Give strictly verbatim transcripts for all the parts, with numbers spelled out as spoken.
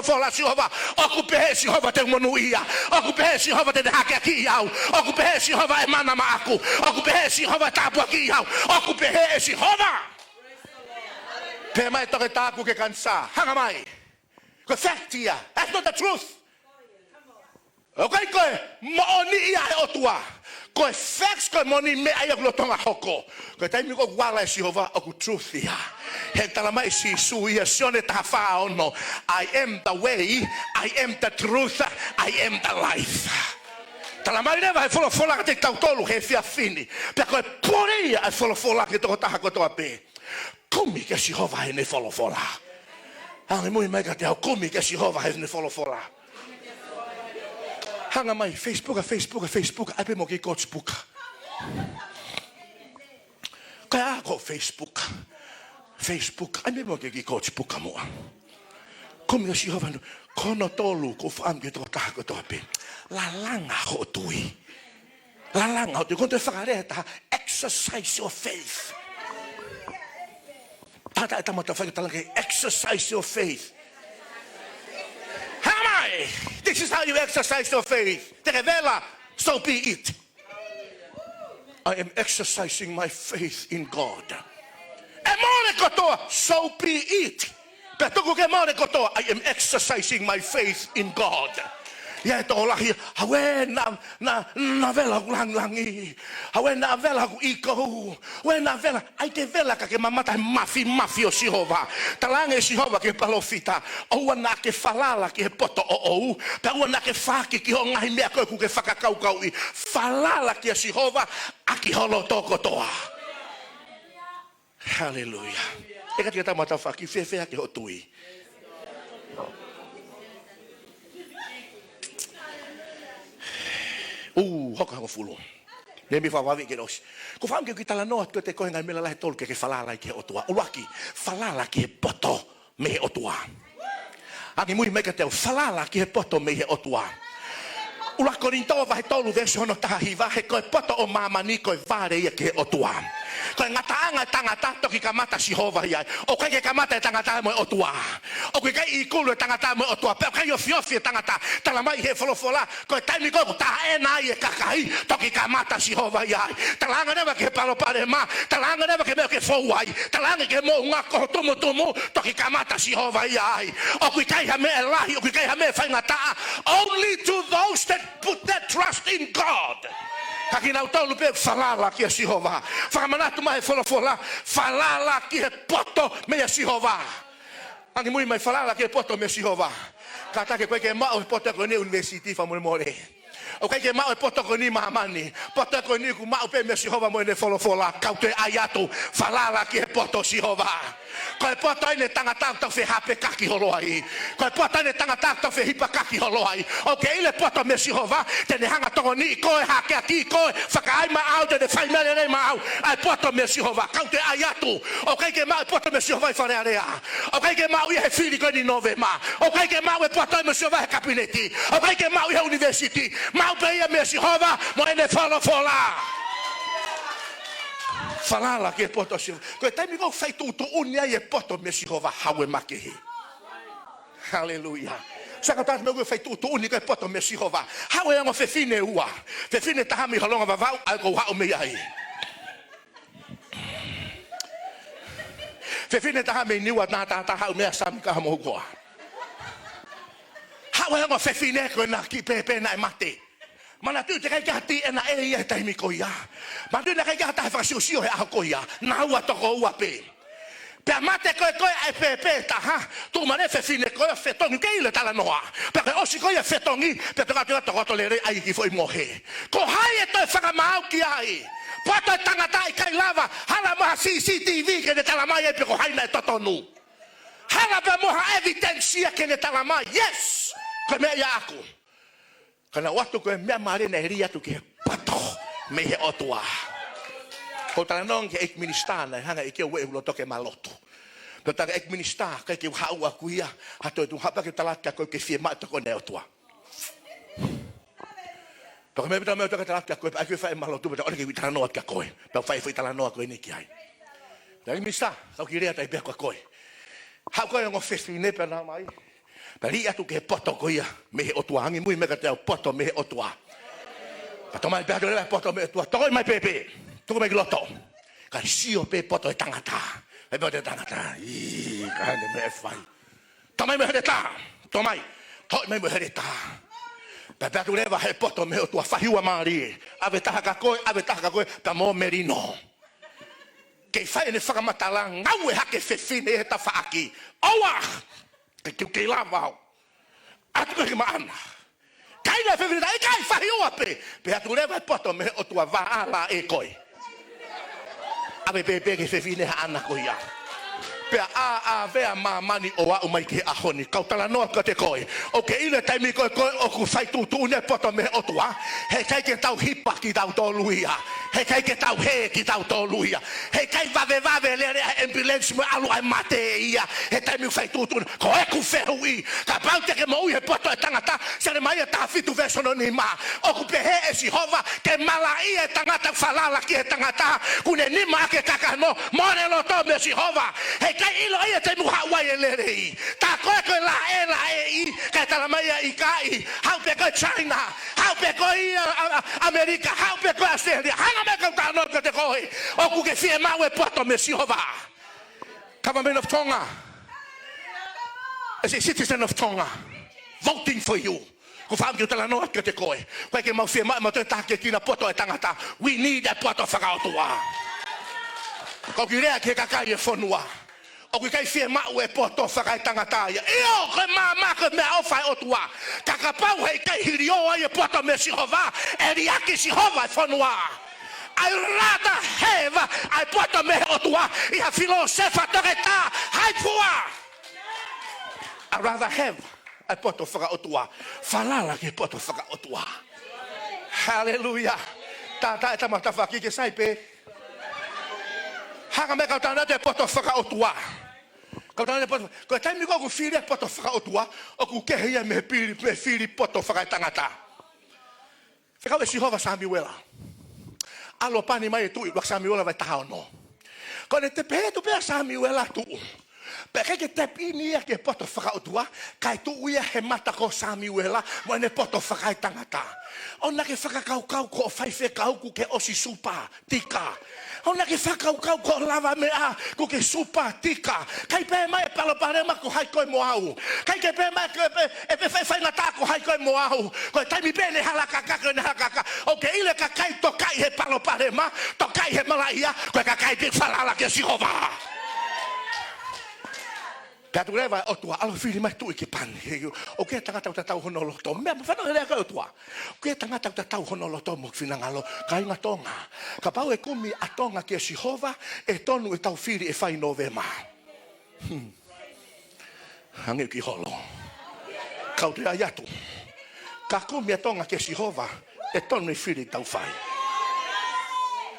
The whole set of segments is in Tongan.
folofola ʻa Sihova, ʻoku pehē ʻe Sihova te u monūʻia. ʻOku pehē ʻe Sihova te ne hakeakiʻi au. ʻOku pehē ʻe Sihova ʻe mana maʻaku. ʻOku pehē ʻe Sihova ʻe tāpuakiʻi au. ʻOku pehē ʻe Sihova. Pehē mai toketā ʻoku ke kanisā. Hanga mai. Ko e fact ia. That's not the truth. ʻOku ʻikai ko e moʻoni ia ʻa e ʻOtua. Ko e facts, ko e moʻoni meʻa ia ʻoku lolotonga hoko. Ko e taimi ʻoku ala ai ʻa Sihova, ʻoku truth ia. He talamai ʻe Sīsū ia, Sione taha fā ono, "I am the way, I am the truth, I am the life." Talamai leva ʻe he folofola kiate kitautolu he efiafi ni. Pea ko e pole ia ʻa e folofola ki he tokotaha kotoa pē. Kumi kia Sihova heʻene folofola. Hanga muimui mai kiate au, kumi kia Sihova heʻene folofola. Hanga mai, Facebook, Facebook, Facebook, ʻai pē mo ki God's book. Ko e hā ko Facebook? Facebook, ʻai pē mo ki God's book muʻa. Kumi kia Sihova, ko hono tolu, ko e fakaʻamu ki he tokotaha kotoa pē. Lalanga hoʻo tui. Lalanga hoʻo tui, ko e fakalea ʻe taha, exercise your faith. Tata e tama ta fai talanga, exercise your faith. Hanga mai, this is how you exercise your faith. Te ke vela, so be it. I am exercising my faith in God. ʻE mole kotoa, so be it. Pea tuku ke mole kotoa, I am exercising my faith in God. ʻIo, ʻe tokolahi, ʻave naʻa, naʻa, naʻa vela hoku langilangi. ʻAve naʻa vela hoku ʻīkau. ʻAve naʻa vela, ʻai ke vela ka ke mamata he mafimafi ʻo Sihova. Talaange ʻe Sihova ki he palōfita, ʻoua naʻa ke falala ki he poto ʻoʻou. Pea ʻoua naʻa ke fāki ki hoʻo ngaahi meʻa ko ē ʻoku ke fakakaukauʻi. Falala kia Sihova ʻaki ho loto kotoa. Haleluia. ʻE kati ka tama ta faki fēfē ki hoʻo tui. ʻOku hoko hangofulu. Neemi fā vavi ke losi. Ko e fakaʻamu ke u kiʻi talanoa atu kiate koe he ngaahi meʻa lalahi ʻe tolu ke ke falala ai ki he ʻOtua. ʻUluaki, falala ki he poto mei he ʻOtua. Angimui mai kiate au, falala ki he poto mei he ʻOtua. ʻUluaki Kolinitō vahe tolu veesi hono taha hiva, he ko e poto ʻo māmani ko e vale ia ki he ʻOtua. Ko e ngataʻanga ʻo e tangata toki kamata Sihova ia. ʻOku ʻikai ke kamata e tangata mo e ʻOtua. ʻOku ʻikai ikulu e tangata mo e ʻOtua. Pea ʻoku ʻikai ofiofi e tangata. Talamai ʻe he folofola, ko e taimi ko ē ʻoku taʻeʻaonga ai e kakai, toki kamata Sihova ia ai. Talaange leva ki he palopalema, talaange leva ki he meʻa ʻoku ke fou ai, talaange ki he moʻunga ko ho tumutumu, toki kamata Sihova ia ai. ʻOku ʻikai ha meʻa ʻe lahi, ʻoku ʻikai ha meʻa ʻe faingataʻa. Only to those that put their trust in God. Ka kinautolu pē ʻoku falala kia Sihova. Fakamanatu mai ʻe he folofola, falala ki he poto meia Sihova. Angimui mai, falala ki he poto meia Sihova. Kātaki, ʻoku ʻikai ke maʻu e poto ko eni ʻunivēsiti, fakamolemole. ʻOku ʻikai ke maʻu e poto ko eni māmani. Poto ko eni ʻoku maʻu pē meia Sihova mo ʻene folofola. Kau toe ʻai atu, falala ki he poto ʻo Sihova. Ko e poto eni ʻo e tangata ʻoku tau fehāpekaki holo ai. Ko e poto eni ʻo e tangata ʻoku tau fehipakaki holo ai. ʻOku ke ʻilo e poto meia Sihova, te ne hanga ʻo tokoniʻi koe, hakeakiʻi koe, fakaai maʻau, te ne fai meʻa lelei maʻau. ʻA e poto meia Sihova, kau toe ʻai atu. ʻOku ʻikai ke maʻu e poto meia Sihova ʻi Fale Alea. ʻOku ʻikai ke maʻu ia he fili ko eni ʻi Nōvema. ʻOku ʻikai ke maʻu e poto meia Sihova he kapineti. ʻOku ʻikai ke maʻu ia he ʻunivēsiti. Maʻu pē ia meia Sihova mo ʻene folofola. Falala ki he poto ʻo Sihova. Ko e taimi ko ē ʻoku fai tuʻutuʻuni ai e poto meia Sihova, haʻu e makehe. Haleluia. Saka tatu me ʻoku fai tuʻutuʻuni ko e poto meia Sihova, haʻu e ongo fefine ʻe ua. Fefine ʻe taha mei Holonga Vavau, ʻa ia ʻoku ou haʻu mei ai. Fefine ʻe taha mei Niua, naʻa ta haʻu mei ai, Sami, ka mo koa. Haʻu e ongo fefine ko ē naʻe kiʻi pēpē naʻe mate. Manatuʻi teʻeki ai ke ha tīʻena ʻe ia he taimi ko ia. Manatuʻi naʻe ʻikai ke ha taha fakasiosio he ʻaho ko ia. Naʻa ua toko ua pē. Pea mate ko ē ko ē ʻa e pēpē ʻe taha, tuʻu mai e fefine ko ē ʻo fetongi, ke ʻilo e talanoa. Pea ko e ʻosi ko ia e fetongi, pea toka toka tokoto lelei ai ki foʻi mohe. Ko hai ʻe toe fakamaau ki ai? Poto ʻo e tangata ʻikai lava, hala mo ha C C T V ke ne talamai ai pe ko hai naʻe totonu. Hala pē mo ha evidence ia ke ne talamai, yes, ko e meʻa ia ʻaʻaku. Ka naʻe ʻoatu ko e meʻa mālie naʻe lī atu ki he poto mei he ʻOtua. Ko e talanoa ki he ʻeiki minisitā naʻe hanga ʻe ia ʻo ueʻi hoku loto ke ma lotu. Pea talaange ʻeiki minisitā, ʻikai ke u haʻu ʻaʻaku ia, ha toe tuʻu hapa ke tala atu kia koe ʻoku ke fiemaʻu e tokoni ʻa e ʻOtua. Pea ko e meʻa pē ʻoku mau tala atu kia koe, pea ʻai ke fai ʻema lotu, pea ʻoua ke u talanoa atu kia koe. Pea fai foʻi talanoa ko eni ki ai. Pea ʻeiki minisitā, kau kiʻi lea atu ai pē kia koe. Haʻu ko ē ongo fefine pea naʻa mai. Pea liʻaki atu ki he poto ko ia mei he ʻOtua, angimui mai kiate au, poto mei he ʻOtua. Pea tō mai pē atu leva e poto mei he ʻOtua, tokoni mai pēpē, tuku mai ki loto. Kae sio pē poto ʻo e tangata. Pea poto ʻo e tangata. Ī, ka ne meʻa ʻe fai. Tō mai mo e heletā. Tō mai. Tō mai mo e heletā. Pea pehē atu leva he poto mei he ʻOtua, fai ua mālie. ʻAve taha kia koe, ʻave taha kia koe, pea mo melino. Kei fai ʻene fakamatala, ngaue hake e fefine he tafaʻaki. ʻOua! Ke kei, kei lava au. ʻAtu koe ki maʻana. Kaila e fefine, ʻikai, fai ua pē. Pehē atu leva e poto mei he ʻOtua, vāala ʻe koe. ʻAve pēpē ki he fefine haʻana ko ia. Pea ʻā, ʻāvea māmani ʻo aʻu mai ki he ʻaho ni. Kau talanoa kiate koe. ʻOku ke ʻilo e taimi ko ē ko ē ʻoku fai tuʻutuʻuni ai e poto mei he ʻOtua, heʻikai ke tau hipa kitautolu ia. Heʻikai ke tau hē kitautolu ia. Heʻikai vavevave lele ʻa e ambulance mo e ʻalu ʻa e mate ia he taimi ʻoku fai tuʻutuʻuni. Ko ʻeku fehuʻi, kapau te ke moʻui he poto ʻo e tangata, Selemaia taha fitu veesi hono nima. ʻOku pehē ʻe Sihova, ke malaʻia e tangata ʻoku falala ki he tangata, kuo ne nima ʻaki e kakano, mole loto mei Sihova. Heʻikai ʻilo ia he taimi ʻoku haʻu ai e lelei. Tā ko ē ko e laʻelaʻeʻi, kae talamai ʻe ia ʻikai, haʻu pē koe China, haʻu pē koe ia, a, a, ʻAmelika, haʻu pē koe Australia, hanga mai kau talanoa kiate koe. ʻOku ke fiemaʻu e poto mei Sihova. Government of Tonga. As a citizen of Tonga. Voting for you. Ko e fakaʻamu ke u talanoa kiate koe. ʻOku ʻikai ke mau fiemaʻu ʻe mautolu e takiekina poto ʻo e tangata. We need a poto fakaʻotua. Ko e kiʻi lea ki he kakai e fonua. ʻOku ʻikai fiemaʻu e poto fakaetangata ia. ʻIo, ko e maama ko e meʻaʻofa ʻa e ʻOtua. Ka kapau heʻikai hiliō ai e poto mei Sihova, ʻe liʻaki ʻe Sihova e fonua. I rather have ʻa e poto mei he ʻOtua ʻi ha filōsefa toketā haipua. I rather have ʻa e poto fakaʻotua. Falala ki he poto fakaʻotua. Haleluia. Tātā e tama tafaʻaki ke sai pē. Hanga mai kau talanoa atu e poto fakaʻotua. Kau talanoa atu e poto, ko e taimi ko ē ʻoku fili ai e poto fakaʻotua, ʻoku kehe ia mei he fili, mei he fili poto fakaetangata. Fekau ʻe Sihova ʻa Samiuela. ʻAlu ʻo pani mai e tuʻi, ʻuluaki Samiuela vahe taha ono. Ko ʻene pehē atu pē ʻa Samiuela ʻe tuʻu. Pea ʻikai ke tap in ia ki he poto fakaʻotua, kae tuʻu ia he mata ko Samiuela, mo ʻene poto fakaetangata. ʻOua naʻá ke fakakaukau ko hoʻo faifekau kuo ke ʻosi supa tika. ʻOua naʻá ke fakakaukau ko hoʻo lavameʻa kuo ke supa tika. ʻIkai pehē mai e palopalema ko hai koe mo au. ʻIkai ke pehē mai ke pe, e pe fai faingataʻa ko hai koe mo au. Ko e taimi pē ʻene hala kaka, ko ʻene hala kaka. ʻOku ke ʻilo e kakai tokaʻi he palopalema, tokaʻi he malaʻia, ko e kakai pē falala kia Sihova. Pea tuʻu leva e ʻOtua, ʻalu ʻo fili mai e tuʻi ke pani. ʻOku ʻi ai e tangata ʻoku tatau hono loto. Meʻa, fanongo he lea ko ē ʻa e ʻOtua. ʻOku ʻi ai e tangata ʻoku tatau hono loto mo e finangalo. Kāinga Tonga. Kapau ʻe kumi ʻa Tonga kia Sihova, ʻe tonu ʻetau fili ʻe fai ʻi Nōvema. Hmm. Hangē ʻoku holo. Kau toe ʻai atu. Ka kumi ʻa Tonga kia Sihova, ʻe tonu e fili te tau fai.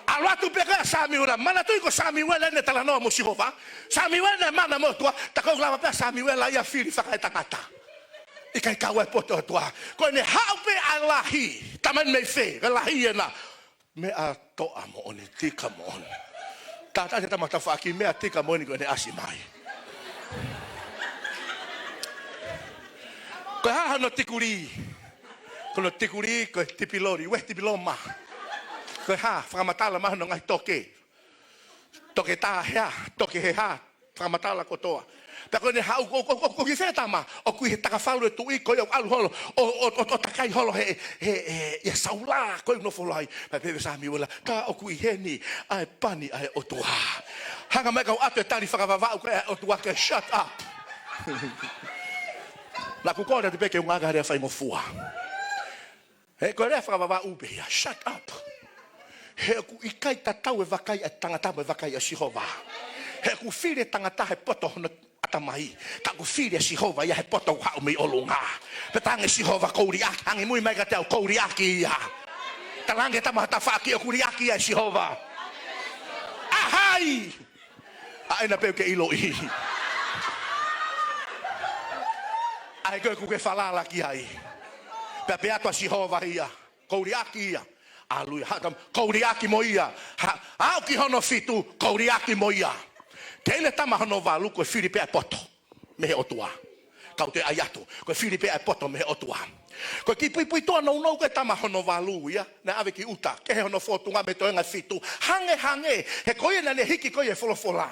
ʻAlu atu pē ko ē ʻa Samiuela, manatuʻi ko Samiuela ʻene talanoa mo Sihova. Samiuela ʻene mana mo e ʻOtua, tā ko ē ʻoku lava pē ʻa Samiuela ia ʻo fili fakaetangata. ʻIkai kau ai e poto ʻa e ʻOtua. Ko ʻene haʻu pē ʻa e lahi, talamai mei fē, ko e lahi ena. Meʻa toʻa moʻoni, tika moʻoni. Tātā e tama tafaʻaki, meʻa tika moʻoni ko ʻene ʻasi mai. Ko e hā hono tikulī? Ko hono tikulī, ko e tipiloli, ue tipiloma. Ko e hā, fakamatala mai hono ngaahi toke. Toke tā he hā, toke he hā, fakamatala kotoa. Pea ko ʻene haʻu, ko, ko, ko, ko e kiʻi fē tama, ʻoku ʻi he takafalu e tuʻi ko ia ʻoku ʻalu holo, ʻo, ʻo, ʻo, ʻo takai holo he, he, he, ʻia Saula, ko e nofo lahi. Pea pehē ʻe Samiuela, tā ʻoku ʻi heni ʻa e pani ʻa e ʻOtua. Hanga mai kau ʻoatu e tali fakavavau ko ē ʻa e ʻOtua ke shut up. Naʻá ku kole atu pē ke u ngāueʻaki ha lea faingofua. He ko e lea fakavavau pē ia, shut up. He ʻoku ʻikai tatau e vakai ʻa e tangata mo e vakai ʻa Sihova. He ʻoku fili e tangata he poto hono ʻatamai. Ka ʻoku fili ʻa Sihova ia he poto ʻoku haʻu mei ʻolunga. Pea talaange ʻe Sihova, ʻoku ou liʻaki, angimui mai kiate au, ʻoku ou liʻaki ia. Talaange ki he tama tafaʻaki, ʻoku liʻaki ia ʻe Sihova. ʻA hai? ʻA ena pē ʻoku ke ʻiloʻi. ʻA ē ko ē ʻoku ke falala ki ai. Pea pehē atu ʻa Sihova ia, ʻoku ou liʻaki ia. ʻAlu ia, haʻu e tama, ʻoku ou liʻaki mo ia. Ha, aʻu ki hono fitu, ʻoku ou liʻaki mo ia. Teʻeki ai e tama hono valu, ko e fili pē ʻa e poto mei he ʻOtua. Ka u toe ʻai atu, ko e fili pē ʻa e poto mei he ʻOtua. Ko e kiʻi puipuituʻa nounou ko e tama hono valu ia, naʻe ʻave ki ʻuta, kehe hono fōtunga mei he toenga fitu. Hangehangē, he ko ia naʻá ne hiki ko ia e folofola.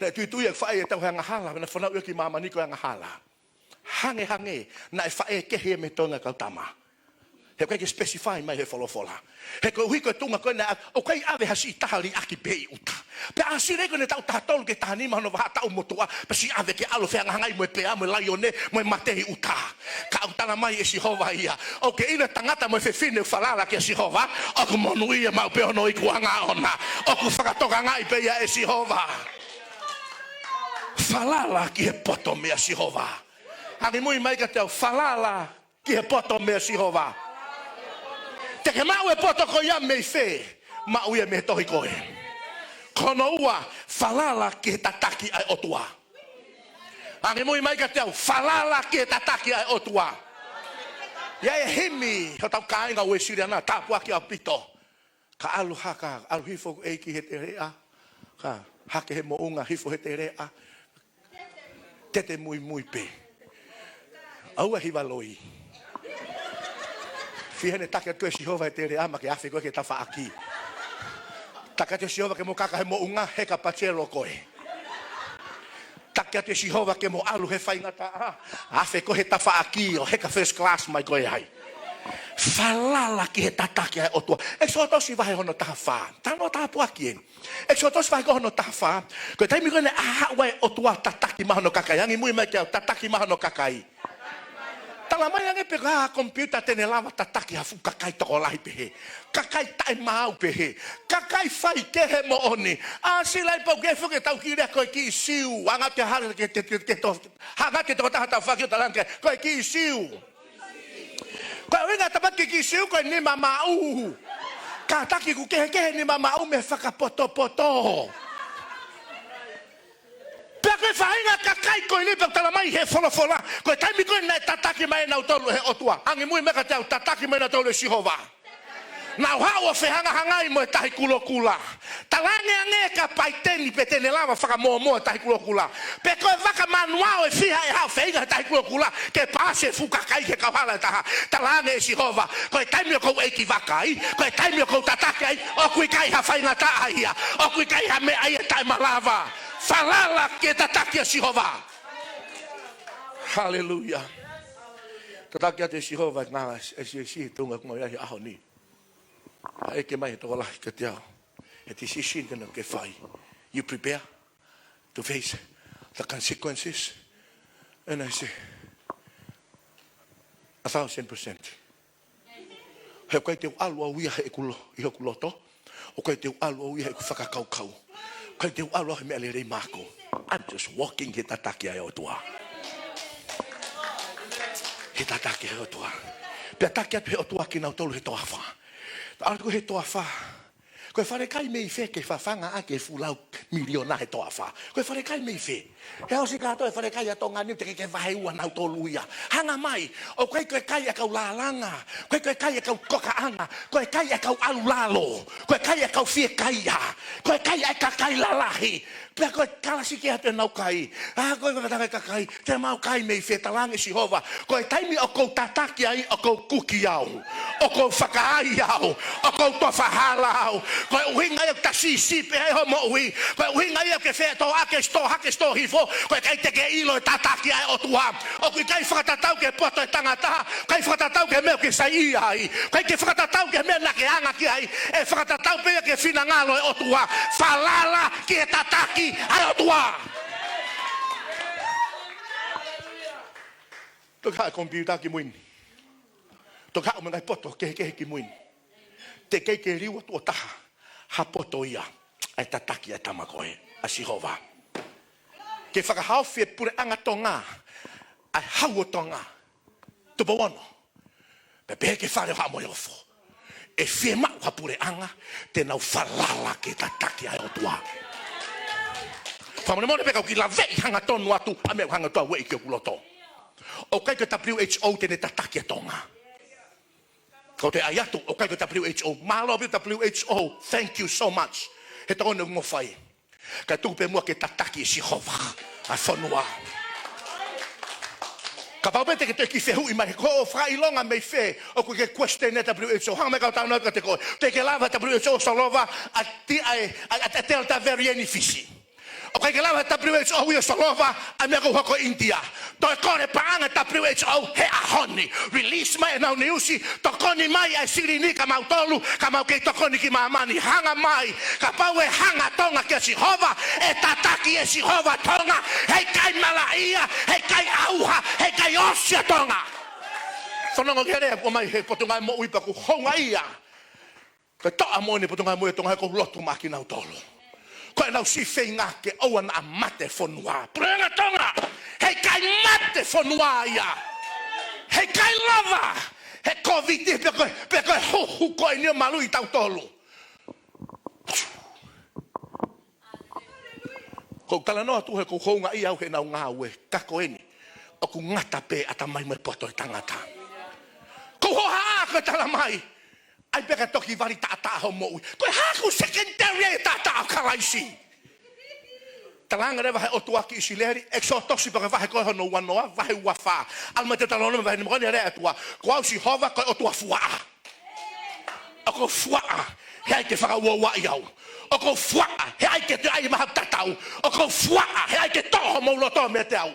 Naʻe tuitui ʻeku faʻē ʻe tau he angahala, naʻe fanauʻi ia ki māmani ko e angahala. Hangehangē, naʻe faʻē kehe ia mei he toenga kau tama. He ʻoku ʻikai ke specify mai he folofola. He koeʻuhi ko e tuʻunga ko ē naʻe, ʻoku ʻikai ʻave ha siʻi taha liʻaki pē ʻi ʻuta. Pea ʻāsili ko ʻene taʻu taha tolu ki he taha nima hono vahaʻa taʻu motuʻa, pea siʻi ʻave ke ʻalu ʻo fehangahangai mo e pea, mo e laione, mo e mate ʻi ʻuta. Ka ʻoku tala mai ʻe Sihova ia, ʻoku ke ʻilo e tangata mo e fefine ʻoku falala kia Sihova, ʻoku monūʻia maʻu pē hono ikuʻanga ʻoʻona. ʻOku fakatokangaʻi pē ia ʻe Sihova. Falala ki he poto meia Sihova. Angimui mai kiate au, falala ki he poto meia Sihova. Te ke maʻu e poto ko ia mei fē? Maʻu ia mei he tohi ko ē. Ko hono ua, falala ki he tataki ʻa e ʻOtua. Angimui mai kiate au, falala ki he tataki ʻa e ʻOtua. ʻI ai e himi hotau kāinga Uēsiliana, tāpuaki ʻaupito. Ka ʻalu hake, ʻalu hifo ʻeiki he teleʻa. Ka hake he moʻunga, hifo he teleʻa. Tete muimui pē. ʻAua hiva loi. Fiha ʻene taki atu ʻe Sihova e teleʻa, maʻa ke afe koe ki he tafaʻaki. Taki atu ʻe Sihova ke mo kaka he moʻunga, heka pātelo koe. Taki atu ʻe Sihova ke mo ʻalu he faingataʻa, afe koe he tafaʻaki ʻo heka first class mai koe ai. Falala ki he tataki ʻa e ʻOtua. ʻEkisotosi vahe hono taha fā. Talanoa tāpuaki eni. ʻEkisotosi vahe ko hono taha fā. Ko e taimi ko ē naʻe haʻu ai e ʻOtua ʻo tataki mai hono kakai. Angimui mai kiate au, tataki mai hono kakai. Tala mai ange pe ko e hā ha komipiuta te ne lava tataki ha fuʻu kakai tokolahi pehē. Kakai taʻemaau pehē. Kakai faikehe moʻoni. ʻĀsili pau ke foki ʻetau kiʻi lea ko e kiʻi Siu. Hanga atu ke hale ke, ke, ke, ke to-, hanga atu ke tokotaha tafaʻaki ʻo talaange ko e kiʻi Siu. Ko e ʻuhinga ʻetau pehē ko e kiʻi Siu ko e nima maʻu. Kātaki ʻoku kehekehe e nima maʻu mei he fakapotopoto. Pea ko e faʻahinga kakai ko eni pea ʻoku tala mai he folofola, ko e taimi ko ē naʻe tataki mai kinautolu ʻe he ʻOtua. Angimui mai kiate au, tataki mai kinautolu ʻe Sihova. Nau haʻu ʻo fehangahangai mo e Tahi Kulokula. Talaange ange kia Paiteni pe te ne lava fakamōmoa e Tahi Kulokula. Pe ko e vaka manuao ʻe fiha ʻe haʻu ʻo feinga he Tahi Kulokula ke paasi e fuʻu kakai ki he kauhala ʻe taha. Talaange ʻe Sihova, ko e taimi ʻoku ou ʻeikivaka ai, ko e taimi ʻoku ou tataki ai, ʻoku ʻikai ha faingataʻa ia, ʻoku ʻikai ha meʻa ia ʻe taʻemalava. Falala ki he tataki ʻa Sihova. Haleluia. Tataki atu ʻe Sihova e ngaahi siasi, tuʻunga ko ia he ʻaho ni. ʻEke mai he tokolahi kiate au, he decision te nau ke fai. You prepare to face the consequences. And I say, a thousand percent. He ʻoku ʻikai te u ʻalu au ia heʻeku lo-, ʻi hoku loto. ʻOku ʻikai te u ʻalu au ia heʻeku fakakaukau. ʻIkai te u ʻalu au he meʻa lelei maʻaku. I'm just walking he tataki ʻa e ʻOtua. He tataki ʻa e ʻOtua. Pea tataki atu he ʻOtua kinautolu he toafa. ʻAlu atu he toafa. Ko e falekai mei fē ke fafanga ʻaki e fuʻu lau miliona he toafa? Ko e falekai mei fē? He ʻosi kātoa e falekai ʻa Tonga ni, teʻeki ke vaheua nautolu ia. Hanga mai, ʻoku ʻikai ko e kai ʻa e kau lālanga, ʻoku ʻikai ko e kai ʻa e kau kokaʻanga, ko e kai ʻa e kau ʻalu lalo, ko e kai ʻa e kau fiekaia, ko e kai ʻa e kakai lalahi. Pea ko e kalasi ke ʻatu ʻenau kai. ʻA, ko e kakai, kakai, te mau kai mei fē? Talaange ʻe Sihova, ko e taimi ʻoku ou tataki ai, ʻoku ou kuki au, ʻoku ou fakaai au, ʻoku ou tofa hala au. Ko e ʻuhinga ia ʻoku ta siʻisiʻi pē ai hoʻo moʻui. Ko e ʻuhinga ia ʻoku ke fetōʻaki e sitoa hake, sitoa hifo. Ko e ʻikai te ke ʻilo e tataki ʻa e ʻOtua. ʻOku ʻikai fakatatau ki he poto ʻo e tangata, ʻikai fakatatau ki he meʻa ʻoku ke saiʻia ai, ʻikai ke fakatatau ki he meʻa naʻa ke anga ki ai. ʻE fakatatau pē ia ki he finangalo ʻo e ʻOtua. Falala ki he tataki ʻa e ʻOtua. Toki haʻu e komipiuta kimui ni. Toki haʻu mo e ngaahi poto kehekehe kimui ni. Teʻeki ke liua tuʻo taha ha poto ia ʻa e tataki ʻa e tama ko ē, ʻa Sihova. Ke fakahaofi e puleʻanga Tonga ʻa e hau ʻo Tonga. Tupou ono. Pea pehē ki he Fale ʻo Haʻa Moheofo, ʻe fiemaʻu ha puleʻanga te nau falala ki he tataki ʻa e ʻOtua. Fakamolemole pē ka u kiʻi laveʻi hangatonu atu ʻa e meʻa ʻoku hanga atu ʻa e ueʻi ki hoku loto. ʻOku ʻikai ko e W H O te ne tataki ʻa Tonga. Ka u toe ʻai atu, ʻoku ʻikai ko e W H O. Mālō pē W H O. Thank you so much. He tokoni ʻoku mo fai. Ka tuku pē muʻa ke tataki ʻe Sihova ʻa e fonua. Kapau pē te ke toe kiʻi fehuʻi mai, ko hoʻo fakaʻilonga mei fē, ʻoku ke question e W H O, hanga mai kau talanoa kiate koe. Teʻeki ke lava W H O ʻo solova ʻa e, ʻa e, ʻa e, ʻa e Delta variant ʻi Fisi. ʻOku ʻikai ke lava W H O ia ʻo solova ʻa e meʻa ʻoku hoko ʻi ʻInitia. Toe kole paʻanga W H O he ʻaho ni. Release mai ʻenau niusi, tokoni mai ʻa e silini kia mautolu, ka mau kei tokoni ki māmani. Hanga mai, kapau ʻe hanga Tonga kia Sihova, ʻe tataki ʻe Sihova Tonga, heʻikai malaʻia, heʻikai ʻauha, heʻikai ʻosi ʻa Tonga. Fanongo ki he lea ʻoku ʻomai he Potungāue Moʻui pea ʻoku houngaʻia. Ko e toʻa moʻoni e Potungāue Moʻui ʻo Tonga he ʻoku ou lotu maʻa kinautolu. Ko ʻenau siʻi feinga ke ʻoua naʻa mate fonua. Puleʻanga Tonga, heʻikai mate fonua ia. Heʻikai lava, he Covid, pe ko e, pe ko e huhu ko eni ʻo maluʻi tautolu. ʻOku ou talanoa atu he ʻoku ou houngaʻia au he ʻenau ngāue, ka ko eni, ʻoku ngata pē ʻatamai mo e poto ʻo e tangata. ʻOku ou hohaʻa ko e tala mai, ʻai pē ka toki vali taʻataʻa hoʻo moʻui. Ko e hā ʻoku secondary ai e taʻataʻa ʻo Kalaisi? Talaange leva he ʻOtua ki ʻIsileli, ʻEkisoto pea ko e vahe ko ē hono uanoa, vahe uafā. ʻAlu mai te u talanoa mai he vahe nima ko eni, lea ʻa e ʻOtua. Ko au Sihova ko e ʻOtua fuaʻa. ʻOku ou fuaʻa, he ʻai ke fakauauaʻi au. ʻOku ou fuaʻa, he ʻai ke toe ʻai maha tatau. ʻOku ou fuaʻa, he ʻai ke toʻo homou loto meiate au.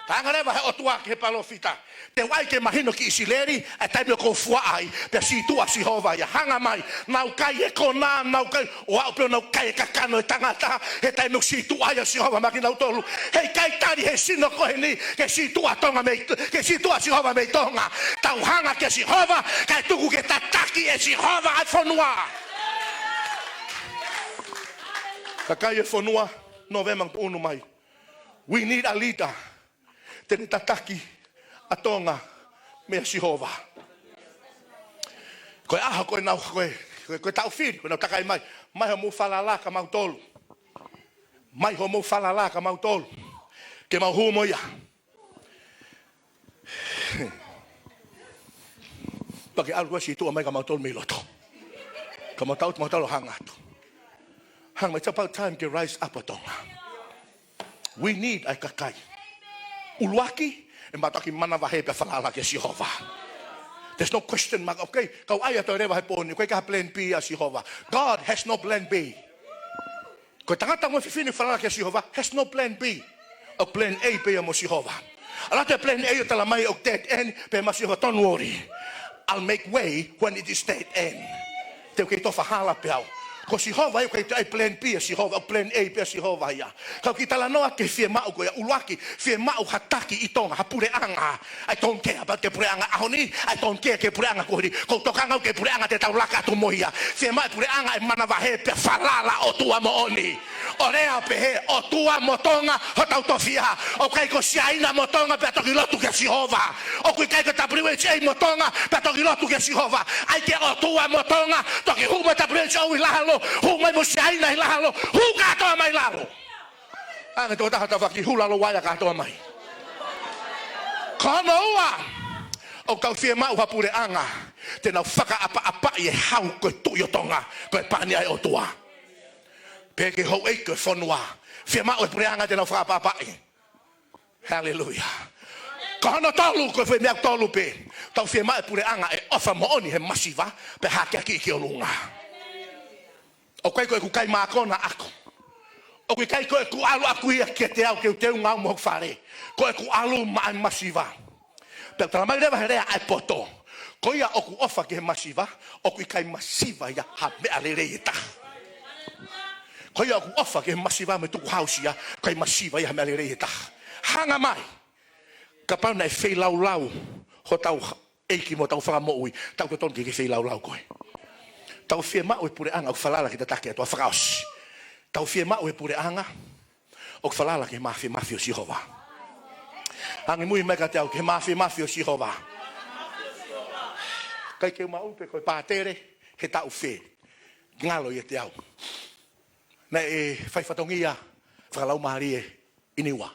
Talaange leva he ʻOtua ki he palōfita. Te u ʻai ke mahino ki ʻIsileli, ʻa e taimi ʻoku ou fuaʻa ai, pea sītuʻa Sihova ia. Hanga mai, nau kai e konā, nau kai, ʻo aʻu pē ʻo nau kai e kakano ʻo e tangata, he taimi ʻoku sītuʻa ai ʻa Sihova maʻa kinautolu. Heʻikai tali he sino ko eni, ke sītuʻa Tonga mei, ke sītuʻa Sihova mei Tonga. Tau hanga kia Sihova, kae tuku ke tataki ʻe Sihova ʻa e fonua. Kakai e fonua, Nōvema ʻoku tuʻunu mai. We need a leader. Te ne tataki ʻa Tonga meia Sihova. Ko e ʻaho ko ē ʻenau, ko e, ko e, ko e taʻu fili, ko ʻenau takai mai. Mai hoʻomou falala kia mautolu. Mai hoʻomou falala kia mautolu. Ke mau hū mo ia. Pea ke ʻalu ʻo sītuʻa mai kia mautolu mei loto. Ka mau tau, mau tau hanga atu. Hanga mai, it's about time ke rise up ʻa Tonga. We need ʻa e kakai. ʻUluaki, ʻe mau toki manavahē pea falala kia Sihova. There's no question mark, okay? Kau ʻai atu leva he pō ni, ʻoku ʻikai ha plan B ʻa Sihova. God has no plan B. Ko e tangata mo e fefine falala kia Sihova, has no plan B. ʻOku plan A pē ia mo Sihova. ʻAlu atu e plan A ʻo tala mai ʻoku dead end, pehē mai ʻe Sihova, don't worry. I'll make way when it is dead end. Te u kei tofa hala pē au. Ko Sihova ia, ʻoku ʻikai toe ʻai plan B ʻa Sihova, ʻoku plan A pē ʻa Sihova ia. Kau kiʻi talanoa ki he fiemaʻu ko ia, ʻuluaki, fiemaʻu ha taki ʻi Tonga, ha puleʻanga. I don't care about ki he puleʻanga ʻaho ni, I don't care ki he puleʻanga ko eni. ʻOku ou tokanga au ki he puleʻanga te tau laka atu mo ia. Fiemaʻu e puleʻanga ʻe manavahē pea falala ʻOtua moʻoni. ʻO lea pehē, ʻOtua mo Tonga hotau tofiʻa. ʻOku ʻikai ko Siaina mo Tonga pea toki lotu kia Sihova. ʻOku ʻikai ko W H A mo Tonga pea toki lotu kia Sihova. ʻAi ke ʻOtua mo Tonga toki hū mai W H O ʻi lalo, hū mai mo Siaina ʻi lalo, hū kātoa mai lalo. Ange tō taha tafaʻaki, hū lalo ʻa ia kātoa mai. Ko hono ua, ʻoku tau fiemaʻu ha puleʻanga te nau fakaʻapaʻapaʻi e hau ko e Tuʻi ʻo Tonga, ko e pani ʻa e ʻOtua. Pehē ki he houʻeiki ʻo e fonua, fiemaʻu e puleʻanga te nau fakaʻapaʻapaʻi. Haleluia. Ko hono tolu, ko e foʻi meʻa tolu pē. Tau fiemaʻu e puleʻanga ʻe ʻofa moʻoni he masiva, pea hakeakiʻi ki ʻolunga. ʻOku ʻikai ko ʻeku kai mākona ʻaku. ʻOku ʻikai ko ʻeku ʻalu ʻaku ia kiate au ke u teunga au mo hoku fale. Ko ʻeku ʻalu maʻa e masiva. Pea tala mai leva he lea ʻa e poto. Ko ia ʻoku ʻofa ki he masiva, ʻoku ʻikai masiva ia ha meʻa lelei ʻe taha. Ko ia ʻoku ʻofa ki he masiva mo e tukuhausia, ʻikai masiva ia ha meʻa lelei ʻe taha. Hanga mai. Kapau naʻe feilaulau hotau ʻEiki mo hotau Fakamoʻui, tau totonu ke ke feilaulau koe. Tau fiemaʻu e puleʻanga ʻoku falala ki he tataki ʻa e ʻOtua, fakaʻosi. Tau fiemaʻu e puleʻanga ʻoku falala ki he māfimafi ʻo Sihova. Angimui mai kiate au, ki he māfimafi ʻo Sihova. ʻIkai ke u maʻu pē ko e pātele he taʻu fē. Ngalo ʻiate au. Naʻe fai fatongia fakalaumālie ʻi Niua.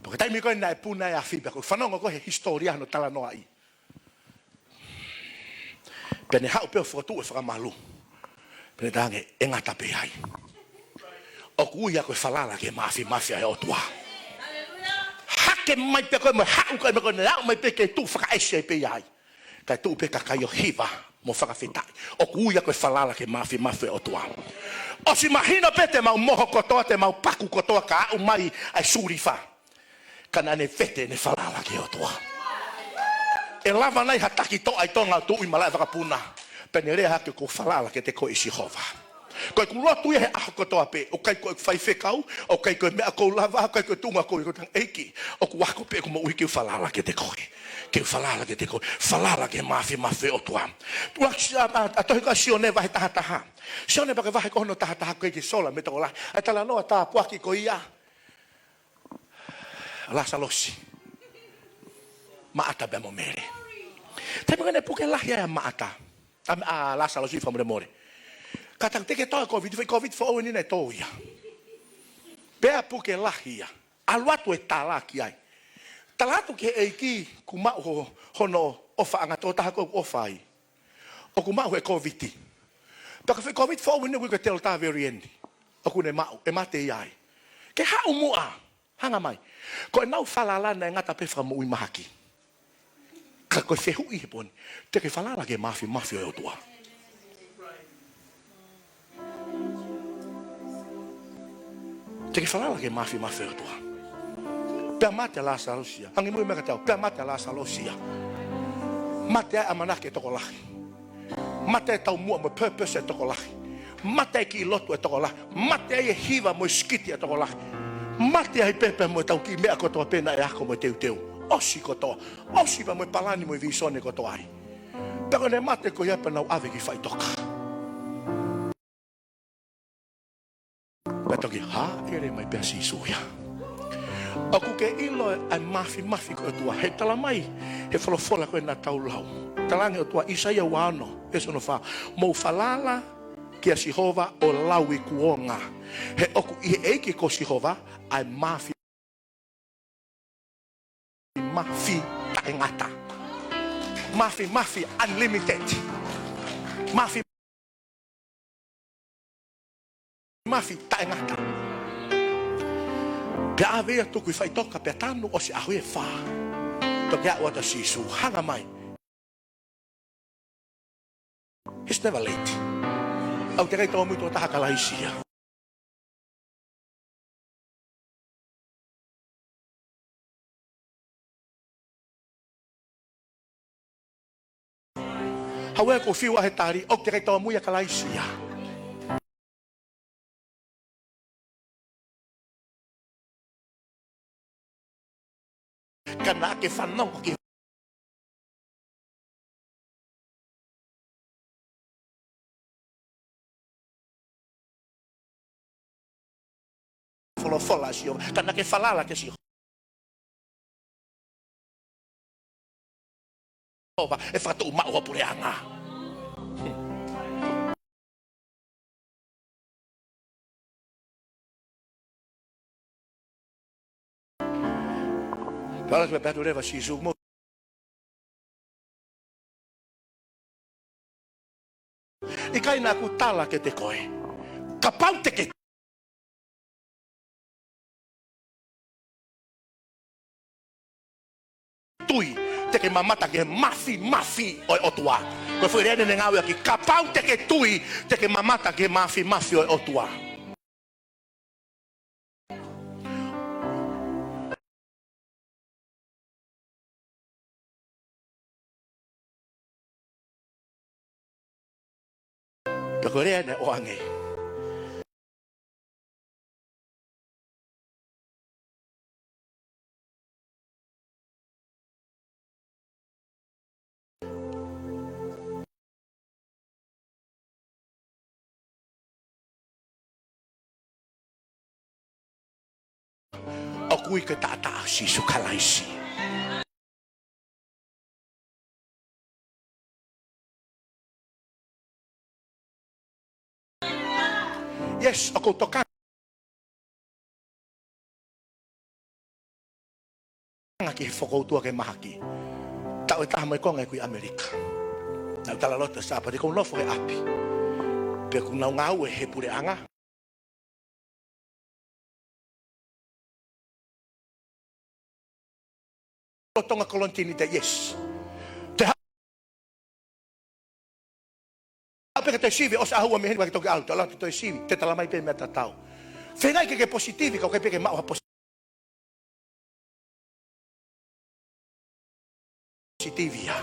Pea ko e taimi ko ē naʻe puna e afi, pea ʻoku ou fanongo ko ē he hisitōlia hono talanoaʻi. Pea ne haʻu pē ʻo fokotuʻu e fakamalu. Pea ne talaange, ʻe ngata pē ai. ʻOku ui ia ko e falala ki he māfimafi ʻa e ʻOtua. Hake ke mai pē ko ē mo e haʻu ko ē mo e ko ē naʻe aʻu mai pē ke tuʻu fakaʻesi ai pē ia ai. Kae tuʻu pē kakai ʻo hiva mo fakafetaʻi. ʻOku ui ia ko e falala ki he māfimafi ʻo e ʻOtua. ʻOsi mahino pē te mau moho kotoa, te mau paku kotoa ka aʻu mai ʻa e sulifa. Ka naʻa ne vete ʻene falala ki he ʻOtua. ʻE lava nai ha taki toʻa ʻi Tonga ʻo tuʻu ʻi malaʻe vakapuna, pea ne lea hake, ʻOku ou falala kiate koe ʻe Sihova. Ko ʻeku lotu ia he ʻaho kotoa pē, ʻoku ʻikai ko ʻeku faifekau, ʻoku ʻikai ko e meʻa ʻoku ou lava, ʻoku ʻikai ko e tuʻunga ʻoku ou ʻi ai, ko e tangata ʻeiki, ʻoku ako pē ʻeku moʻui ke u falala kiate koe. Ke u falala kiate koe, falala ki he māfimafi ʻo e ʻOtua. Tuʻa ki a, a, a tohi ko ē ʻa Sione vahe taha taha. Sione pea ko e vahe ko hono taha taha, ʻoku ʻikai ke sola mei he tokolahi. ʻA e talanoa tāpuaki ko ia. Lāsalosi. Maʻata pea mo Mele. Taimi ko ē naʻe puke lahi ai ʻa Maʻata. ʻA, ʻa Lāsalosi, fakamolemole. Kātaki, teʻeki toe Kōviti, foʻi Kōviti foʻou eni naʻe tō ia. Pea puke lahi ia. ʻAlu atu e tala ki ai. Tala atu ki he ʻEiki kuo maʻu ho-, hono ʻofaʻanga, tokotaha ko ē ʻoku ʻofa ai. ʻOku maʻu he Kōviti. Pea ko e foʻi Kōviti foʻou eni ʻoku ui ko e Delta variant. ʻOku ne maʻu, ʻe mate ia ai. Ke haʻu muʻa, hanga mai. Ko ʻenau falala naʻe ngata pē he fakamoʻui mahaki. Ka ko e fehuʻi he pō ni, te ke falala ki he māfimafi ʻo e ʻOtua? Te ke falala ki he māfimafi ʻo e ʻOtua? Pea mate ʻa Lāsalosi ia. Hangē ko e meʻa ka tau, pea mate ʻa Lāsalosi ia. Mate ai ʻamanaki ʻa e tokolahi. Mate ai taumuʻa mo e purpose ʻa e tokolahi. Mate ai kiʻi lotu ʻa e tokolahi. Mate ai e hiva mo e sikiti ʻa e tokolahi. Mate ai pē pea mo e tau kiʻi meʻa kotoa pē naʻe ako mo e teuteu. ʻOsi kotoa. ʻOsi pea mo e palani mo e vīsone kotoa ai. Pea ko ʻene mate ko ia pea nau ʻave ki faʻitoka. Pea toki hāʻele mai pē ʻa Sīsū ia. ʻOku ke ʻilo ʻa e māfimafi ko e ʻOtua? He tala mai he folofola ko ē naʻa tau lau. Talaange ʻe he ʻOtua, ʻAisea ua ono, veesi hono fā: Mou falala kia Sihova ʻo lauikuonga. He ʻoku ʻi he ʻEiki ko Sihova ʻa e māfi mafi taʻengata. Māfimafi unlimited. Māfimafi taʻengata. Pea ʻave ia, tuku ʻi faʻitoka pea tanu, ʻosi ʻaho ʻe fā. Toki aʻu atu ʻa Sīsū, hanga mai. He's never late. ʻOku teʻeki ai tōmui tuʻo taha ʻa Kalaisi ia. Hauē, ʻoku fiu ʻa e tali, ʻoku teʻeki ai tōmui ʻa Kalaisi ia. Ka naʻa ke fanongo ki he folofola ʻa Sihova, ka naʻa ke falala kia Sihova, ʻe fakatuʻumaʻu ho puleʻanga. Pea ʻalu atu pea pehē atu leva ʻa Sīsū, Mou ʻikai naʻa ku tala kiate koe, kapau te ke tui, te ke mamata ki he māfimafi ʻo e ʻOtua? Ko e foʻi lea eni naʻe ngāueʻaki, kapau te ke tui, te ke mamata ki he māfimafi ʻo e ʻOtua. Pea ko e lea naʻe ʻoange, ʻoku ui ko e taʻataʻa ʻo Sīsū Kalaisi. Yes, ʻoku ou tokanga ki he fokoutua ki he mahaki. Taʻu ʻe taha mo e konga ʻeku ʻi ʻAmelika. Naʻa ku talaloto he Sāpate, ʻoku ou nofo he ʻapi. Pea ʻoku nau ngāue he puleʻanga. Tonga Kolonitini te, yes. Te ha-, ape ke te sivi, ʻosi ʻaho ua mei heni, ʻoua ke toki ʻalu, te ʻalu atu toe sivi, te tala mai pē meʻa tatau. Feinga ke ke positive, ka ʻoku ʻikai pē ke maʻu ha positive ia.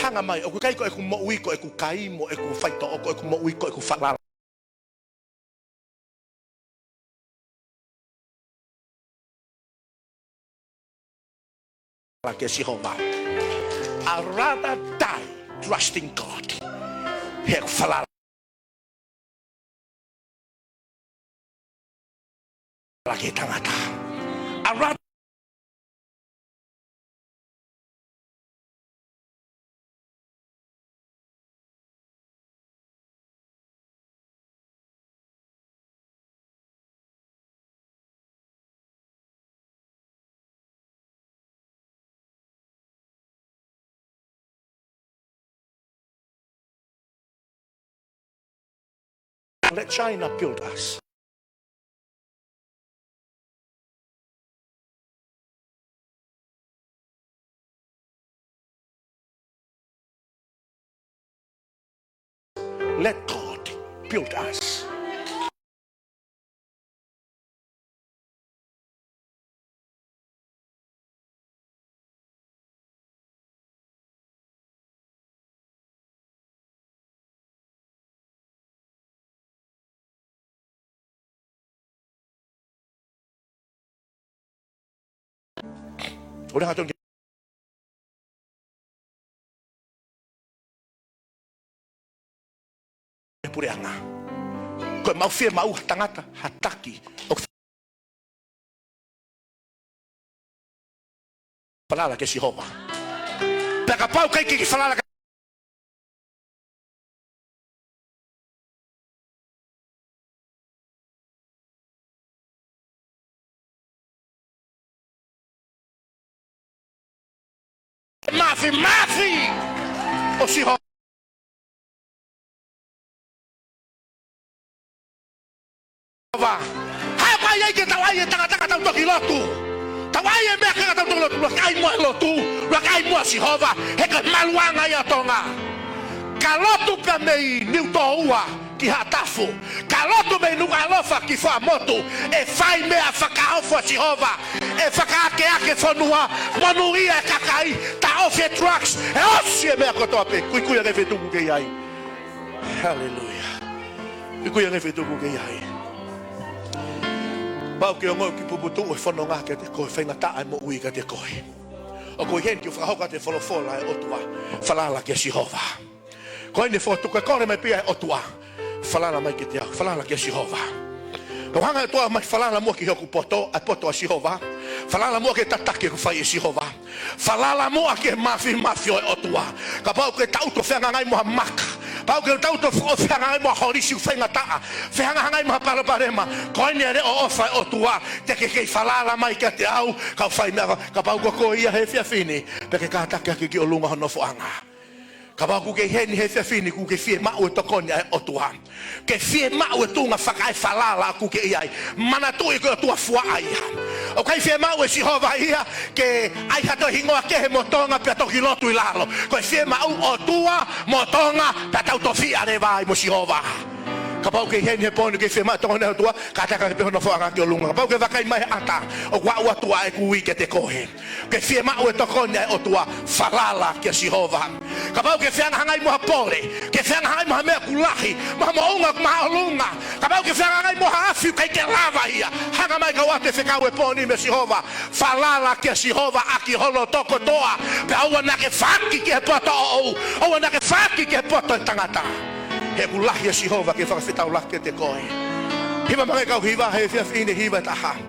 Hanga mai, ʻoku ʻikai ko ʻeku moʻui ko ʻeku kai mo ʻeku faitoʻo, ko ʻeku moʻui ko ʻeku falala kia Sihova. I'd rather die trusting God. He ʻoku falala ki he tangata. I'd rather Let China build us. Let God build us. ʻO le hatau puleʻanga. Ko e maʻu fiemaʻu ha tangata, ha taki, ʻoku falala kia Sihova. Pea kapau ʻoku ʻikai ke ke falala kia Māfimafi ʻo Sihova. Haʻu mai ai ke tau ʻai e tangata ka tau toki lotu. Tau ʻai e meʻa ka tau toki lotu. Lua ke ʻai muʻa e lotu. Lua ke ʻai muʻa Sihova. He ko e maluʻanga ia ʻo Tonga. Ka lotu pē mei Niutōua ki Haʻatafu. Ka lotu mei Nukuʻalofa ki Fuaʻamotu, ʻe fai meʻa fakaofo ʻa Sihova, ʻe fakaakeake fonua, monūʻia e kakai, taʻofi e drugs, ʻe ʻosi e meʻa kotoa pē, kuikui ange feituʻu ʻoku ke ʻi ai. Haleluia. Kuikui ange feituʻu ʻoku ke ʻi ai. Pau ke ongoʻi ʻoku puputuʻu e fononga kiate koe, faingataʻa e moʻui kiate koe. ʻOku ʻi heni ke u fakahoko atu e folofola ʻa e ʻOtua, falala kia Sihova. Ko eni fotu ke kole mai pē ʻa e ʻOtua. Falala mai kiate au, falala kia Sihova. Ka hanga ʻe he ʻOtua mai falala muʻa ki hoku poto, ʻa e poto ʻa Sihova. Falala muʻa ki he tataki ʻoku fai ʻe Sihova. Falala muʻa ki he māfimafi ʻo e ʻOtua. Kapau ʻoku ke tangutu ʻo fehangahangai mo ha maka. Kapau ʻoku ke tangutu ʻo fehangahangai mo ha holisi ʻoku faingataʻa. Fehangahangai mo ha palopalema. Ko eni e leʻo ʻofa ʻa e ʻOtua. Te ke kei falala mai kiate au. Kau fai meʻa, kapau ko koe ia he efiafi ni. Pea ke kātaki hake ki ʻolunga hono nofoʻanga. Kapau ʻoku ke ʻi heni he efiafi ni, ʻoku ke fiemaʻu e tokoni ʻa e ʻOtua. Ke fiemaʻu e tuʻunga fakaefalala ʻoku ke ʻi ai. Manatuʻi ko e ʻOtua fuaʻa ia. ʻOku ʻikai fiemaʻu ʻe Sihova ia ke ʻai ha toe hingoa kehe mo Tonga pea toki lotu ʻi lalo. Ko e fiemaʻu ʻOtua mo Tonga pea tau tofiʻa leva ai mo Sihova. Kapau ʻoku ke ʻi heni he pō ni ʻoku ke fiemaʻu e tokoni ʻa e ʻOtua, kātaki hake pē hono nofoʻanga ki ʻolunga. Kapau ʻoku ke vakai mai he ʻata, ʻoku aʻu atu ʻa ʻeku ui kiate koe. Ke fiemaʻu e tokoni ʻa e ʻOtua, falala kia Sihova. Kapau ʻoku ke fehangahangai mo ha pole, ke fehangahangai mo ha meʻa ʻoku lahi, mo ha moʻunga ʻoku māʻolunga. Kapau ʻoku ke fehangahangai mo ha afi ʻoku ʻikai ke lava ia. Hanga mai kau ʻoatu e fekau he pō ni meia Sihova. Falala kia Sihova ʻaki ho loto kotoa. Pea ʻoua naʻa ke faaki ki he poto ʻoʻou. ʻOua naʻa ke faaki ki he poto ʻo e tangata. He ʻoku lahi ʻa Sihova ke fakafetaulaki kiate koe. Hiva mai kau hiva he efiafi ni, hiva ʻe taha.